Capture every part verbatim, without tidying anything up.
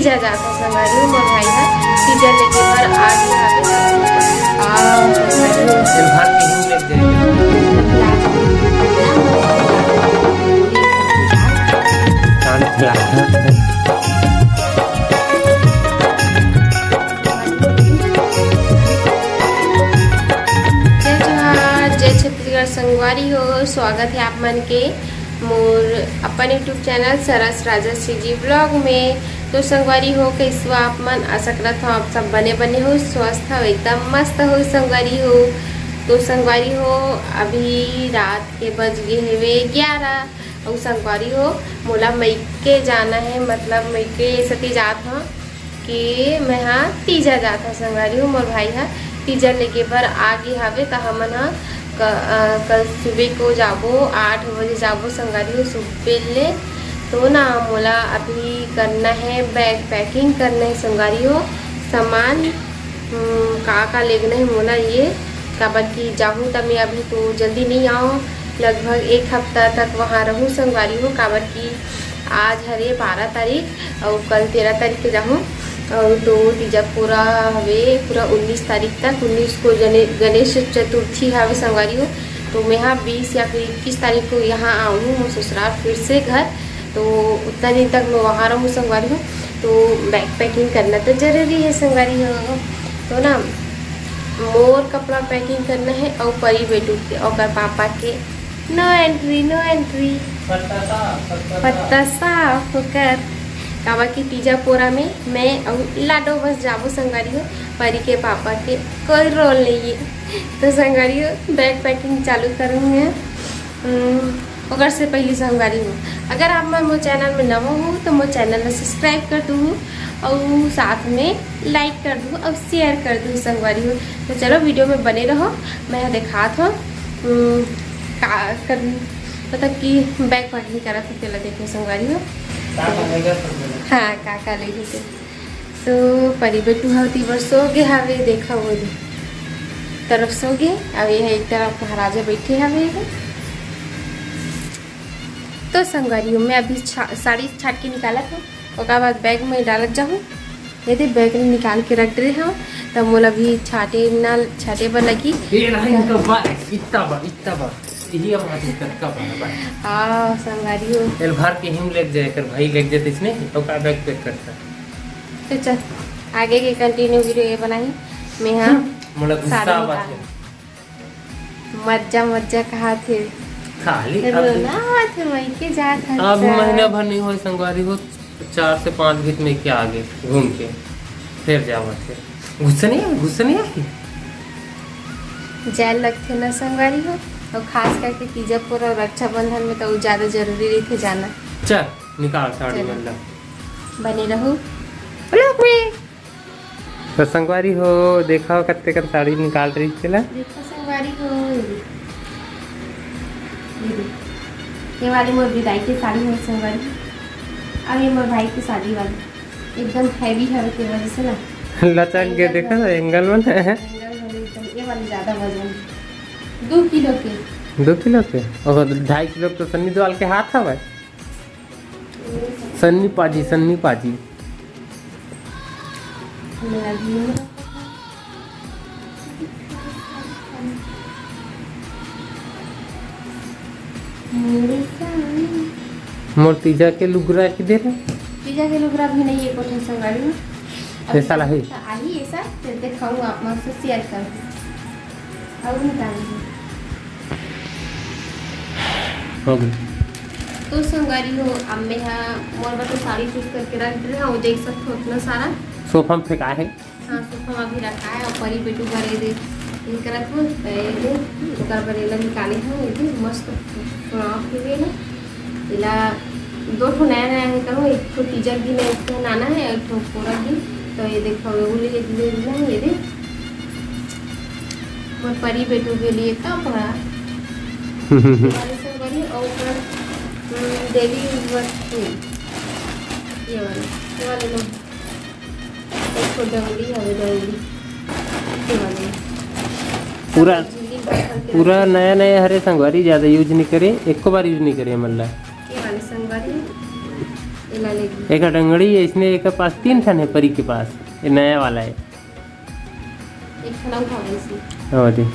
तीजा जात हे संगवारी हो, मोर भाई ह तीजा लेके बर आ गे हावे। आ, संगवारी हो। तेल भात के हिंग लग जाएगा। कान फैला। जय जोहार, जय छत्तीसगढ़ संगवारी हो, स्वागत हे आप मन के मोर अपन YouTube चैनल सरस राजा सीजी ब्लॉग में। तो संगवारी हो, कइसे हो आप मन? आशा करत हव आप सब बने बने हो, स्वस्थ हो, एकदम मस्त हो संगवारी हो। तो संगवारी हो, अभी रात के बज गे हेवे ग्यारह। अउ संगवारी हो, मोला मइके जाना हे, मतलब मइके सती जात हव कि मैं हा तीजा जात हव संगवारी हो। मोर भाई हा तीजा लेगे बर आ गे हावे, त हमन हा क-, अ, कल सुबह को जाबो, आठ बजे जाबो संगवारी हो, सुबह ले। तो ना मोला अभी करना हे bag packing, करना हे संगवारी हो, सामान, हम्म, का का लेगना हे मोला ये, काबर कि जाहूँ त मैं अभी तो जल्दी नइ आऊँ, लगभग एक हफ्ता तक वहाँ रहूँ संगवारी हो, काबर कि आज हरे बारह तारीख अउ कल तेरह तारीख के जाहूँ। अउ तो तीजा पूरा हवे, पूरा उन्नीस तारीख तक, उन्नीस को जने-, गणेश चतुर्थी हवे संगवारी हो। तो मैं हा बीस या फिर इक्कीस तारीख को यहाँ आहूँ मोर ससुराल फिर से घर। तो उतना दिन तक मैं वहाँ रहूँ संगवारी हो। तो bag packing करना तो जरूरी हे संगवारी हो। तो ना मोर कपड़ा packing करना हे अउ परी बेटू के, ओकर पापा के। No entry, no entry। पत्ता साफ, पत्ता साफ। पत्ता साफ ओकर। काबर कि तीजा पोरा में मैं अउ लाडो बस जाबो संगवारी हो, परी के पापा के कोई role नइ हे। तो संगवारी हो, bag packing चालू करूँ मैं। हम्म, ओकर से पहले संगवारी हो, अगर आप मन मोर चैनल में नवा हो तो मोर चैनल ला subscribe कर दूहू अउ साथ में like कर दूहू अउ share कर दूहू संगवारी हो। तो चलो video में बने रहो, मैं दिखात हव, हम्म, का कर, मतलब कि bag packing करत हव, तेला देखो संगवारी हो। का का लेगे हस? हाँ, का का लेगे हस? तो परी बेटू ह ओती बर सो गे हावे, देखा वो तरफ सो गे, अब ये एक तरफ महाराजा बैठे हावे। तो संगवारी हो, मैं अभी छा-, साड़ी छाट के निकालत हव, ओकर बाद bag में डालत जाहूँ। ये दे bag में निकाल के रख दे हव, तब मोला अभी छाटे ना, छाटे बर लगी। ये रहा इनका bag, इतना बा, इतना बा, यही अब आदमी कतका बा, बा। हाँ संगवारी हो। एल भर के हिम लेके जाए कर भाई, लेके जाते इसने, तो का bag pack करता। तो चल, आगे के continue video ये बनाही। मैं हा हम्म, मोला गुस्सा साड़ी आवत निकाल। हे। मज्जा मज्जा कहा थे। खाली अब रोना आवत हे, मइके जात हस अब त। महीना भर नहीं होय संगवारी हो, चार से पाँच गीत में के आगे घूम के फिर जावत हे। गुस्सा नहीं आही, गुस्सा नहीं आही। जाए लगथे ना संगवारी हो, अउ खास करके तीजा पोरा अउ रक्षाबंधन में तो उ ज्यादा जरूरी रहिथे जाना। चल निकाल साड़ी चल। मन ला। बने रहू। Vlog में। तो संगवारी हो, देखा हो कत्ते कन साड़ी निकाल रही तेला। देखो संगवारी हो, ये दे। ये दे। ये वाली मोर विदाई के साड़ी हे संगवारी। अब ये मोर भाई के शादी वाली। एकदम heavy हवे ते वजह से ना। लचक गे, angle देखा ना angle में। Angle वाली एकदम, ये वाली ज्यादा वजन। दो किलो के। दो किलो के? ओहो, ढाई किलो तो सन्नी देओल के हाथ हवे। सन्नी पाजी, सन्नी पाजी। मोर तीजा के लुगरा के दे रे। तीजा के लुगरा भी नहीं है कोठे संगवारी में। ऐसा ला है? आही ऐसा, फिर दिखाऊँ आप मन से share करूँ। अउ निकाल दे। हो गई। तो संगवारी हो, अब मैं हा मोर बर तो साड़ी choose करके रख दे हूँ, देख सकते हो इतना सारा। सोफा में फेंका है। हाँ, सोफा में अभी रखा है अउ परी बेटू करे दे, ये करत हूँ, तो ये दे, ओकर बर एला निकाले हूँ, ये दे, मस्त frock के लिए ना। एला दो ठो नया नया हे कहूँ, एक ठो तीजा के दिन, एक ठो नाना हे, एक ठो पोरा के दिन। तो ये देखो, वो ले, ले, ले, ये दे। मोर परी बेटू के लिए कपड़ा। ये वाले संगवारी, और ऊपर, हम्म, daily use वस्तु। ये वाले, ये वाले लो। एक ठो डंडी हवे, डंडी। ये वाले। पूरा, झिल्ली भर भर के पूरा रखे। नया नया हरे संगवारी, ज्यादा use नहीं करे, एको बार use नहीं करे मन ला। ये वाले संगवारी, ये ला लेगी। एक डंगड़ी अइसने, एक पास तीन ठन हे परी के पास, ये नया वाला हे। एक ठन अउ हवे अइसने। ओ दे,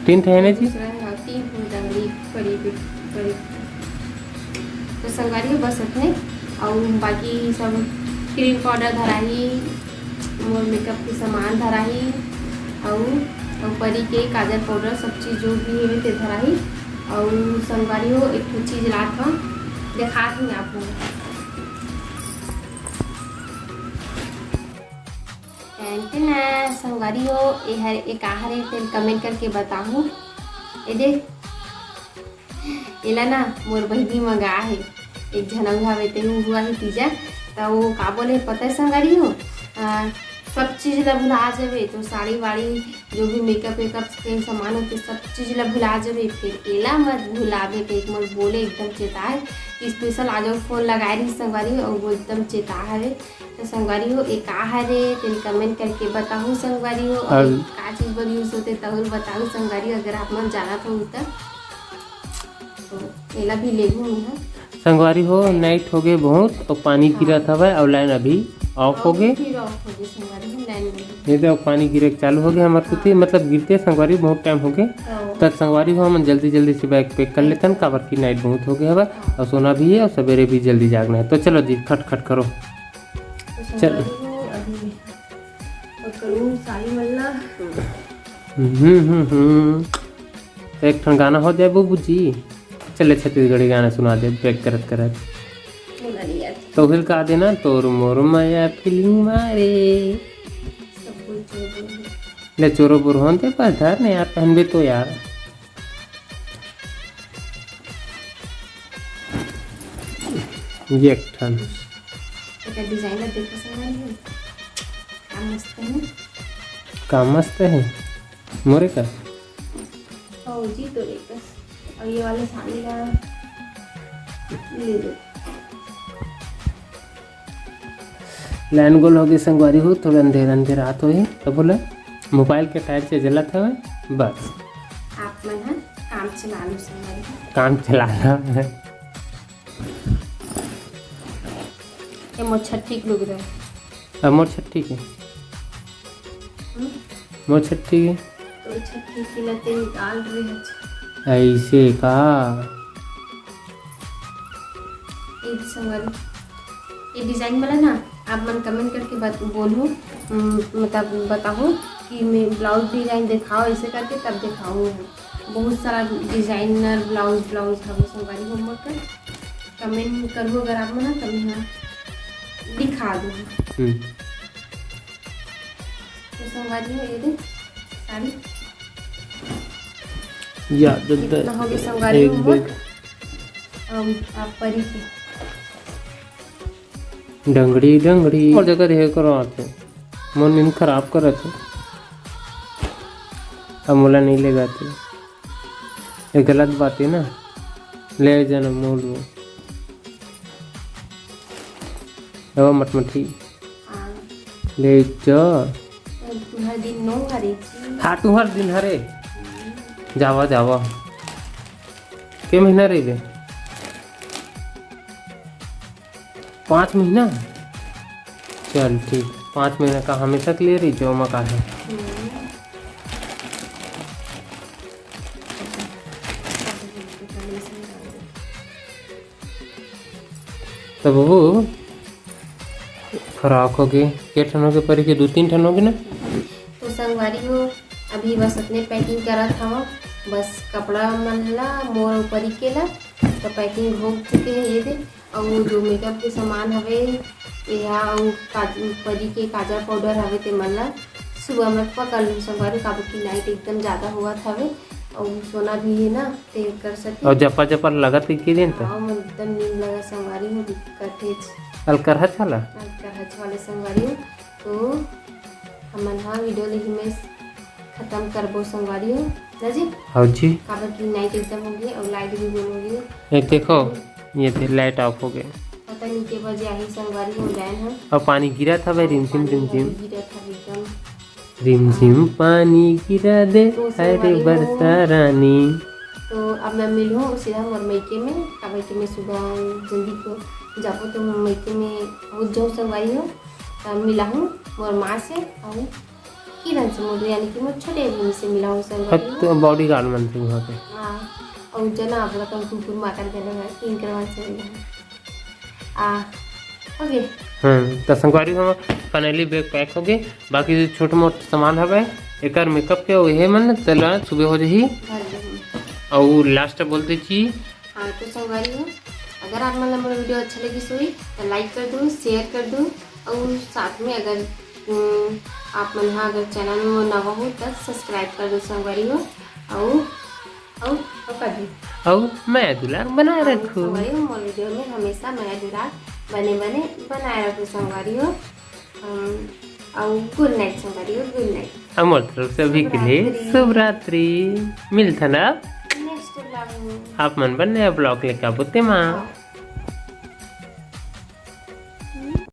तीन ठन हे ना जी? दूसरा हे, हाँ, तीन ठन डंगड़ी परी के, परी। तो संगवारी हो बस अतने, अउ बाकी सब क्रीम पाउडर धराही, मोर मेकअप के सामान धराही, अउ, अउ परी के काजल पाउडर सब चीज जो भी हे ते धराही। अउ संगवारी हो एक ठो चीज लात हव, देखात हव आप लोग। टेन टेन, संगवारी हो, ए हर, ए का हरे, तेन comment करके बताहू। ए दे, एला ना मोर बहिनी मंगा हे, एक झन अउ हवे, तेहू हुआ ही तीजा, त वो का बोले पता हे संगवारी हो, आ, सब चीज ला भुला जाबे, तो साड़ी वाड़ी, जो भी मेकअप वेकअप के सामान होथे, सब चीज ला भुला जाबे, फिर एला मत भुलाबे, कहिके मोर बोले एकदम चेताए, special आज फोन लगाए रही संगवारी हो, अउ वो एकदम चेता हवे। तो संगवारी हो, ए का हरे, तेन comment करके बताहू संगवारी हो, अउ अउ का चीज बर use होथे, तहू ल बताहू संगवारी हो, अगर आप मन जानत हो त। तो एला भी लेहू मैं ह। संगवारी हो, night हो गे बहुत, अउ पानी हाँ। गिरत हवय, अउ line अभी off हो गे। फिर off हो गे संगवारी हो, line में। ये देखो, पानी गिरे के चालू हो गे हमर कुती, हाँ। मतलब गिरते संगवारी बहुत time हो गे। हाँ। त संगवारी हो, हमन जल्दी जल्दी से bag pack कर लेतन, काबर कि night बहुत हो गे हवय, हाँ। अउ सोना भी हे, अउ सवेरे भी जल्दी जागना हे। तो चलो जी, खट खट करो। तो चल। संगवारी हो, अभी पकड़ू साड़ी वाला। हम्म, हम्म, हम्म। एक ठन गाना हो जाए बुबू जी। चले छत्तीसगढ़ी गाना सुना दे, break करत करत। बोला नहीं यार। तो फिर का देना, तोर मोर माया feeling मारे। सब बोल, चोर बोल। ले चोरो बोर होन दे, पर धर ने यार, पहनबे तो यार। ये एक ठन। एकर design ला देखो संगवारी हो। का मस्त है। का मस्त है? मोरे का? ओ जी, तोरे का। और ये वाले साड़ी ला ले लो। Line गोल हो गे संगवारी हो, थोड़ा अंधेर अंधेर आत होही, तब बोला mobile के tyre से जलत हवे, बस। आप मन ह काम चला लो संगवारी हो। काम चला लो। ये मोर छट्ठी के लुगरा। अब मोर छट्ठी के। हम्म? मोर छट्ठी के। तो छट्ठी के ला ते निकाल रहे हैं। ऐसे का? ये संगवारी, ये design वाला ना, आप मन comment करके बत-, बोलहू, उम, मतलब बताहू कि मैं blouse design दिखाओ, ऐसे करके तब दिखाऊँ मैं। बहुत सारा designer blouse, blouse हवे संगवारी हो मोर कर। Comment करहू अगर आप मन ह, तब मैं दिखा दूँ। हम्म। तो संगवारी हो, ये दे साड़ी। या, द-, द-, इतना हो गया संगवारी एक हो मोर। बे- अम, आप परी की। डंगड़ी, डंगड़ी। मोर जगह रहे करो आते। मोर नींद खराब करत हे। अब मोला नहीं ले जाते। ये गलत बात है ना। ले जाना मोल वो। अब मटमठी। हाँ। ले जा। तुहर दिन नो हरे जी। हाँ, तुहर दिन हरे। जावा, जावा। के महीना रहिबे? पाँच महीना? चल ठीक, पाँच महीना का हमेशा के लिए रही, जो मका है। हम्म। तब वो फराक हो गए, के ठन हो गए परी के, दो तीन ठन हो गए ना। तो संगवारी हो, अभी बस अतने packing करत हव, बस कपड़ा मन ला मोर परी के ला, तो packing हो चुके हे ये दे। अउ जो makeup के सामान हवे, एहा अउ काज-, परी के काजल powder हवे, ते मन ला सुबह में पकड़ लूँ संगवारी, काबर कि night एकदम ज्यादा होवत हवे, अउ सोना भी हे ना, ते कर सके। अउ जपर जपर लगत हे कि दिन त? हाँ, मन एकदम नींद लगा संगवारी हो, दिक्कत हे। अलकरहच वाला? अलकरहच वाले संगवारी हो, तो हमन हा video ले ही में खत्म करबो संगवारी हो, ना जी? हाँ जी। काबर कि night एकदम हो गए अउ light भी गुल हो गए। ये देखो, ये दे light off हो गए। पता नहीं के बजे आही संगवारी हो जाए ना। अउ पानी गिरत हवे, रिमझिम, पानी रिमझिम। गिरत हवे एकदम। रिमझिम पानी गिरा दे, तो अरे संगवारी हो। बरसा रानी। तो अब मैं मिलूँ सीधा मोर मइके में, काबर कि मैं सुबह जल्दी को जाबो तो मइके में पहुँच जाऊँ संगवारी हो, तब मिलाहूँ मोर माँ से अउ किरण से, मोर यानी कि मोर छोटे बहिनी से मिलाहूँ संगवारी हो। तो बॉडीगार्ड मन से वहाँ पे। हाँ, अउ जना अब रकम कुकुर माकर देने में किंकर मन से मिलाहूँ। आ, OK। हम्म, तो संगवारी हो, finally bag pack हो गए। बाकी जो छोट मोट सामान हवे एकर makeup के, वही मन तेला सुबह हो जाही। भर लेहूँ। अउ last बोल दे जी। हाँ, तो संगवारी हो, अगर आप मन ला मोर video अच्छा लगिस होही, तो like कर दू, share कर दू, अउ साथ में अगर, हम्म, आप मन हा अगर channel में नवा हो, तो subscribe कर दू संगवारी हो। अउ, अउ, अउ कर दू। अउ मया दुलार बनाए अउ रखू। संगवारी हो, मोर video में हमेशा मया दुलार बने बने बनाए रखू संगवारी हो। अम, अउ good night संगवारी हो, good night। अउ मोर तरफ से अभी के लिए शुभ रात्रि। शुभ रात्रि। मिलथन अब next vlog में। आप मन बर नया vlog लेके आबो तेमा। हाँ।